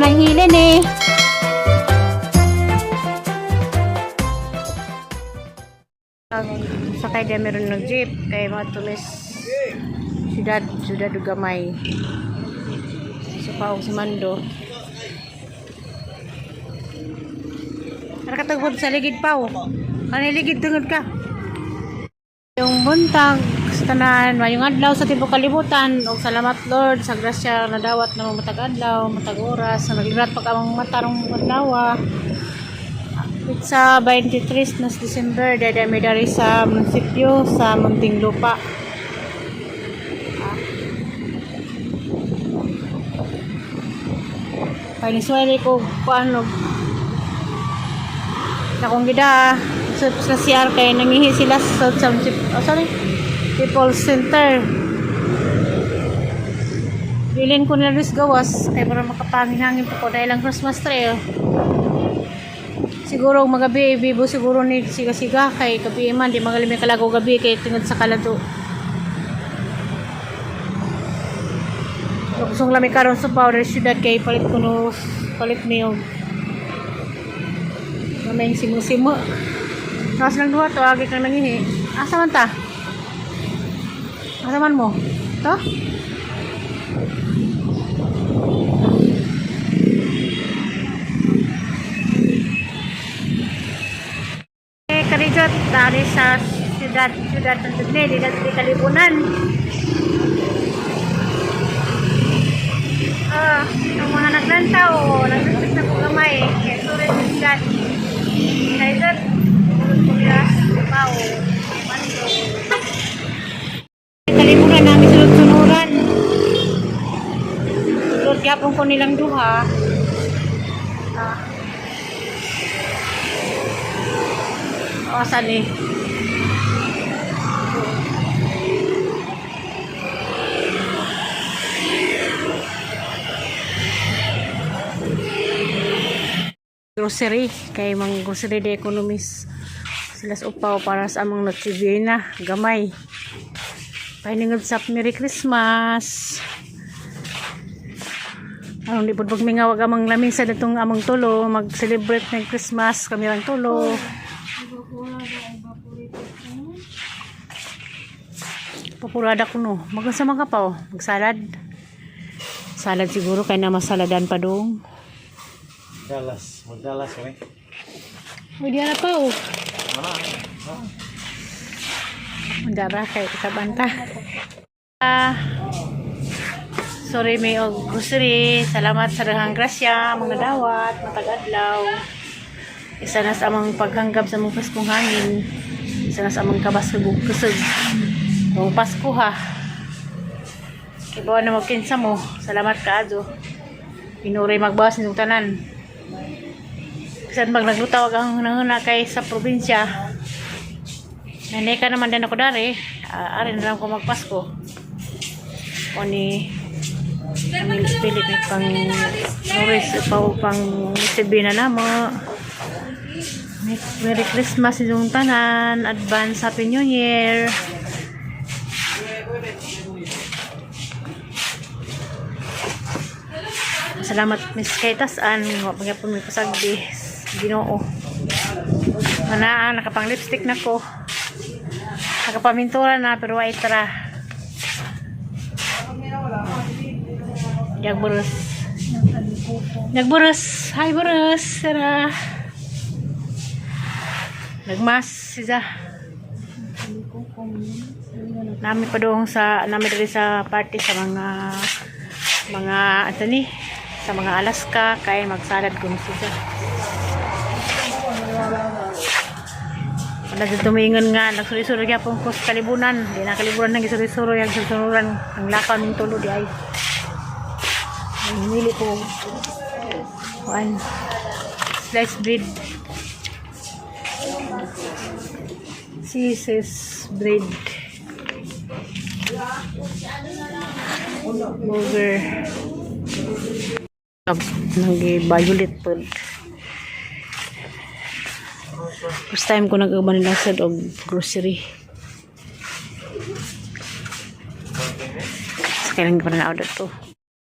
Lang hilin eh. Sakay di meron ng jeep kay mga tumis syudad, syudad ug gamay. So paog si Mando. Ara katagod sa ligid pa oh. Ano ligid tungod ka? Yung buntag sa tanan, mayong adlaw sa tibok kalibutan ug salamat Lord sa grasya na dawat na matag adlaw, matag oras, sa nagligrat pag among mata rong adlaw. Sa 23 nas December, dada mi dari sa munisipyo sa Muntinlupa. Kay nisuweli ko kuan og akong gida sa CR kay nangihi sila sa oh, sorry, People's Center. Bilin ko na rin gawas kay para makapanginhangin po ko dahil ang Christmas tree. Oh. Siguro magabi bibo siguro ni siga-siga kay gabi man di magaling may kalago gabi kay tingod sa kalado. Kusong lami karon sa powder syudad kay palit ko no palit niyo. Mamay simo-simo. Tapos lang duha to agi kang nangihi. Asa man ta? Asa man mo? To? Eh, karijot, dari sa syudad, syudad ng Dugne, di di Kalibunan. Ah, ang mga naglantaw, naglantaw na po gamay, kaya sorry sa syudad. Karijot, kulas, pao, mando. Kalibunan namin sunod-sunuran. Sulod gyapon ko nilang duha. Ah. O, saan eh? Grocery. Kay mang grocery de economist. Sila sa upaw para sa among Noche Buena. Gamay. Pahiningod sa Merry Christmas. Aron di pud pagmingawag amang lamisa datong amang tulo mag-celebrate ng Christmas kami lang tulo. Papurada ko no. Magkasama ka pa oh. Magsalad. Salad siguro kay na masaladan pa dong. Dallas, mag-Dallas kami. Uy, di na pa oh. Mandara kay kasabanta. Ah, sorry may og grocery. Salamat sa daghang grasya, mga dawat, matag adlaw. Isa na sa amang paghanggab sa among preskong hangin. Isa na sa among kabas ug kusog. Mong Pasko ha. Ibaw na magkinsa mo. Salamat kaadyo. Pinuray magbawas nitong tanan. Bisan pag naglutaw ang nanguna kay sa probinsya. Nanay ka naman din ako dari. Ah, ari na lang ko magpasko. O ni aming spirit ni pang Norris pa pang Sibina na mo. Merry Christmas inyong tanan. Advance Happy New Year. Salamat Miss Kaitas-an. Wa pa gyapon may pasagdi. Ginoo. Manaa nakapang lipstick na ko. Nakapamintura na pero ay tara. Nagburos. Nagburos. Hi buros. Sara. Nagmas siya. Nami pa doon sa nami diri sa party sa mga mga ano ni sa mga Alaska kay magsalad kuno sila. Wala dito tumingon nga nagsuri-suri gyapon ko sa kalibunan. Di na kalibunan nang gisuri-suri ang susunuran ang lakaw ning tulo di ay. Mili ko kuan sliced bread. Cheeses bread. Burger. Nang violet pod. First time ko nag-uban nila sa og grocery. Sa kailang pa na order to.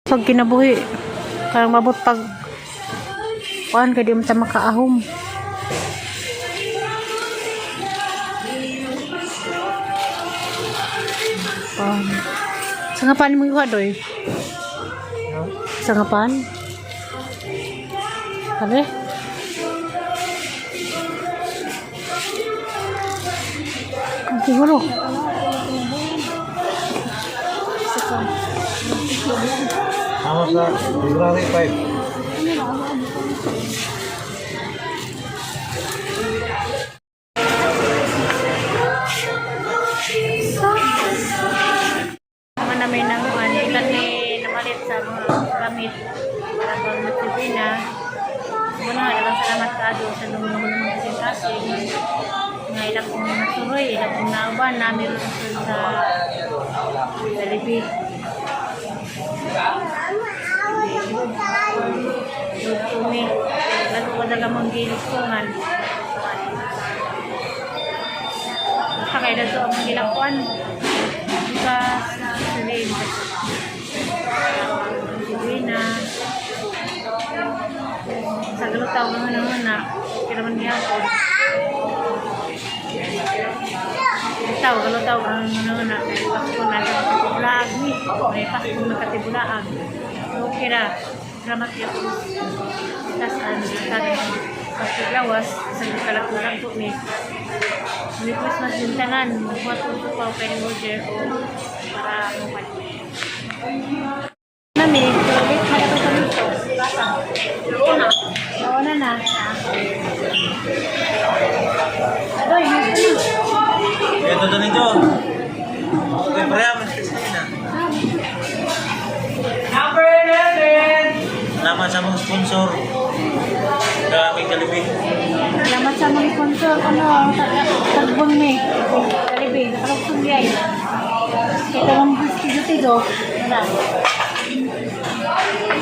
Pag kinabuhi, karang mabot pag Kuan kay di man ta makaahom. Kuan. Sa nga paano mo ikuha, Doy? Sa nga pan? Pare? Ang siguro. Tama sa February 5. Naman namin ng ano, ikan ni namalit sa mga gamit para pag nagsibina. Muna, daghang salamat kaado sa nung mga kasing nga ilang kong nasuroy, ilang kong nauban namin sa Jollibee. Kumi, nagkukudaga mong gilistungan. Basta kay dato ang gilakuan. Bukas, sabihin. Sabihin. Sa galutaw nga naman na, kira man gihapon. Galutaw, galutaw nga naman na, kay Pasko na nakatibulaag ni. May Pasko nakatibulaag. Okay ra. Salamat yun. Tas ang sabi pagpaglawas sa kalakurang po ni. Merry Christmas yung tanan. Magbuhat ko ito pa kay Roger o para mapad. Nami, ulit kaya ko sa dito. Bata. Nauna na. Adoy, nasa na. Ito doon ninyo. Okay, pareha, mas Christina. Number 11! Salamat sa mga sponsor. Kami Jollibee. Salamat sa mga sponsor. Ano, tagbong ni. Kalibi, nakalugtong yay. Kita mong tigo-tigo. Wala.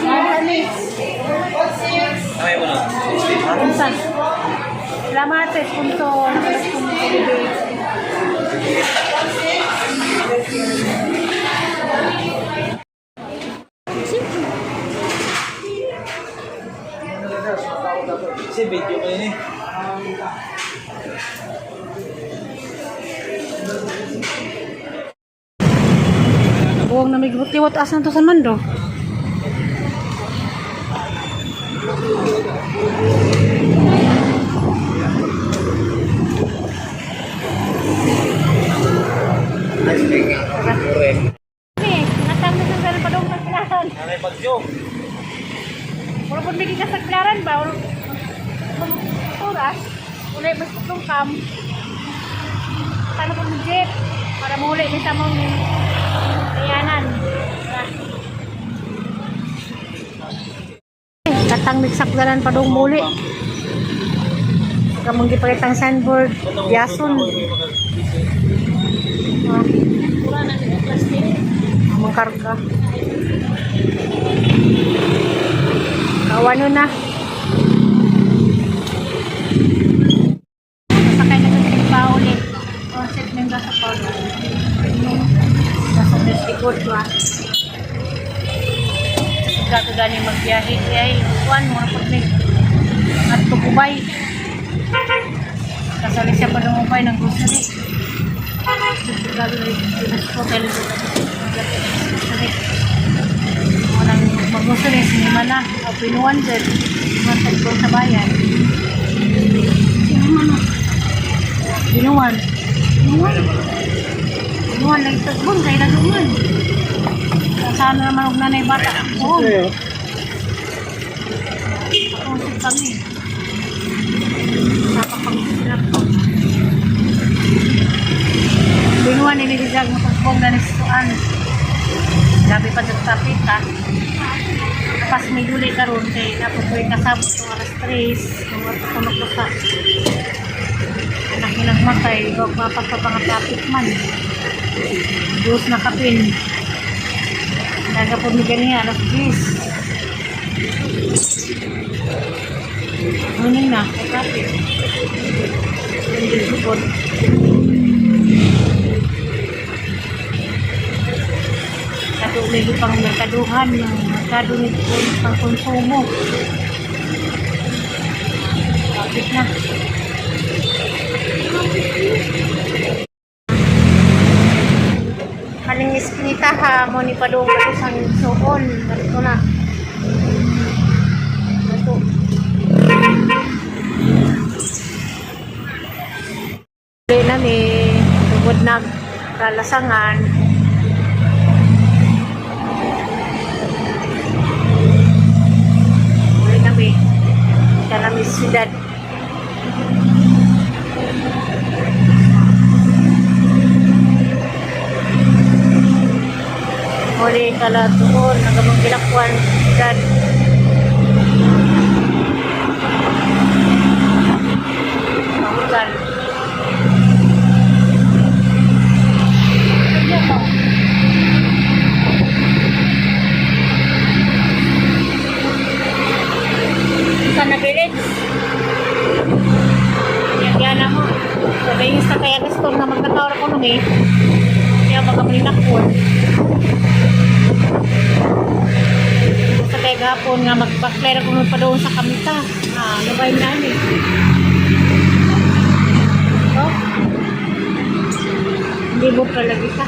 Salamat, ni. Kamay mo na. Unsa? Salamat sa sponsor. Nakalugtong ni Kalibi. Kasi video ko yun eh. Buong na may liwat asan to sa mando. Eh, natang na sa sana padong tagpilaran. Nanay Bagyo. Wala pong bigay ka sa tagpilaran ba? Wala pong oras. Wala mas putlong kam. Paano pong jeep? Para muli ni sa mong kayanan. Tara. Katang migsakdalan pa dong muli. Kamong gipakitang signboard, Yason. Ah. Among karga. Kawano na. Sasakay na sa pa ulit. Concept ng gasa pa ulit. Nasa likod ko ah. Gato gani magbiyahe ay kuan mo na pud ni at tububay. Kasali siya pa lumubay ng grocery. Gato na ko kay grocery. Walang mag-grocery sinima na o pinuan dyan. Mga ko sa bayan. Sinima na. Binuan. Binuan. Binuan lagi tagbon kay naduman. Sana naman og nanay bata. Oo. Kausap kami. Napapag-hirap ko. Binuan ni Lizag matagbong na nisuan. Grabe pa sa traffic ha. Tapos may gulay karon kay napupoy kasabot ng alas 3. Mga tukunok ko sa anak nilang matay. Huwag mapagpapanga traffic man. Diyos na kapin. Naga po mi ganiya, alas 10. Ano na, may traffic. Hindi sukod. Kato medyo pang merkaduhan, ng merkado nito pang konsumo. Traffic na. Kaning iskinita ha, mo ni padung ko sa suon. Ganito na. Ito. Uli na mi, tungod na kalasangan. Uli na mi. Kana mi siyudad. Uli kala tuon, nagamang gilakwan, siyudad. Pahutan. Sa nabilis. Yan na mo. Sabi sa kaya gusto na magkatawar ko nung eh. Kaya baka malinakon. Sa kaya gapon nga magbaklera ko pa doon sa kamita. Ah, nabay na ni. Oh. Hindi mo palagi ka.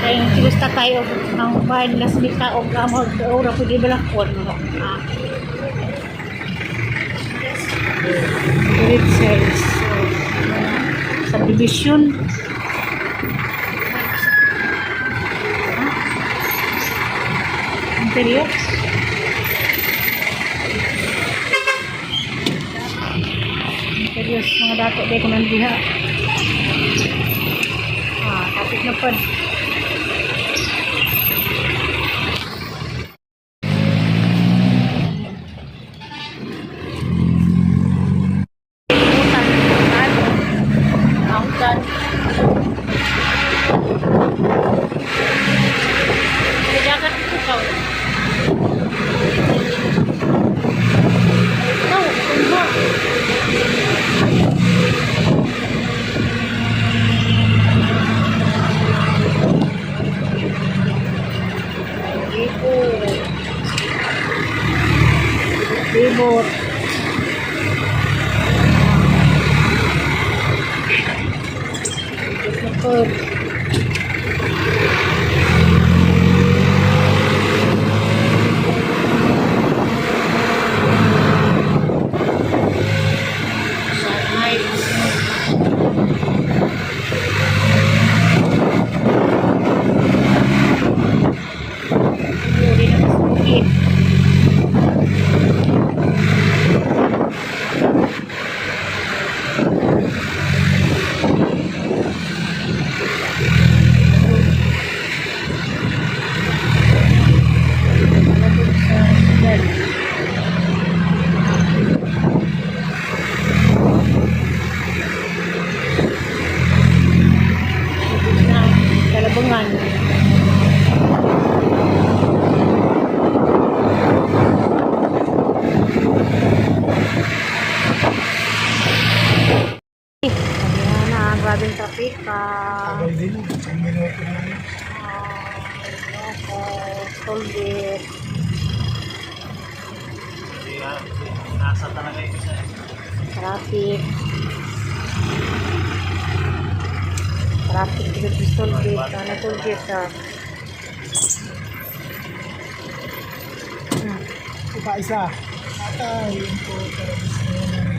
Kaya gusto tayo ang bahay nila sa mita o gamag ora pwede ba lang kuwan mo. Ah. Great sales. Subdivision. Ah. Interior. Interior mga dato di ko nandiha. Ah, kapit na pod. Utan, utan. Utan. Kailangan ko ka. Ikaw, kumba. Libot. Libot. Likod. Nice. Uri na mas bukid. Malapit sa siyudad. Na Kalabangan. Ayan na, grabing traffic. Ah, Tagal din. Isang minuto na yun. ah, toll gate. Nasa talaga ito sa Traffic. Traffic dito sa toll gate. Ano toll gate ah. Iba isa. Atay, yun po. Pero gusto nyo.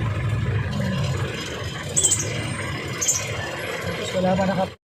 Tapos wala pa naka.